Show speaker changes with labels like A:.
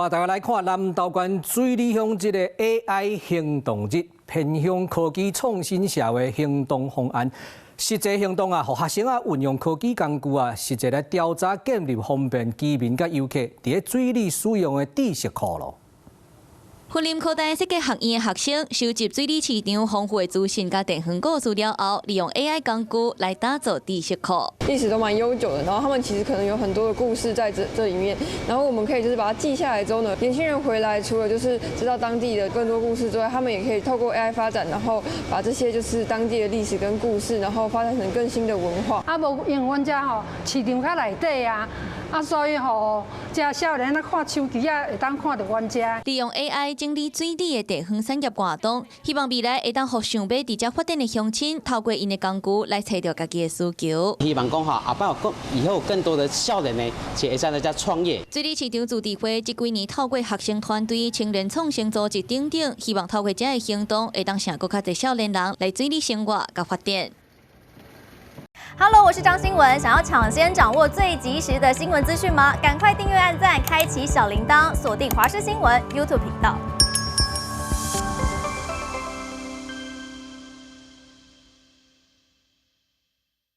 A: 帶大家來看南投縣水里鄉這個 AI 行動日，偏鄉科技創新社會行動方案。實際行動啊，予學生啊運用科技工具啊，實際來調查建立方便居民佮遊客佇咧水里使用的知識庫囉。
B: 雲林科大設計學院的學生收集水里市場豐富的資訊佮地方故事了後，利用 AI 工具來打造知識庫。
C: 歷史都蠻悠久的，然後他們其實可能有很多的故事在這裡面，然後我們可以就是把它記下來之後呢，年輕人回來除了就是知道當地的更多故事之外，他們也可以透過 AI 發展，然後把這些就是當地的歷史跟故事，然後發展成更新的文化。
D: 啊，無因為阮遮吼市場較內底啊，啊，所以吼，遮少年仔看手機啊，會當看著阮遮。
B: 利用 AI 整理水里的地方產業活動，希望未來會當予想欲佇遮發展的鄉親，透過𪜶的工具來揣著家己的需求。
E: 希望講吼，後擺有更以後更多的少年呢，就會使來遮創業。
B: 水里市場自治會這幾年透過學生團隊、青年創新組織等等，希望透過這个行動，會當吸閣較濟少年人來水里生活佮發展。
F: Hello，我是張新文。想要搶先掌握最及時的新聞資訊嗎？趕快訂閱、按讚、開啟小鈴鐺，鎖定華視新聞 YouTube 頻道。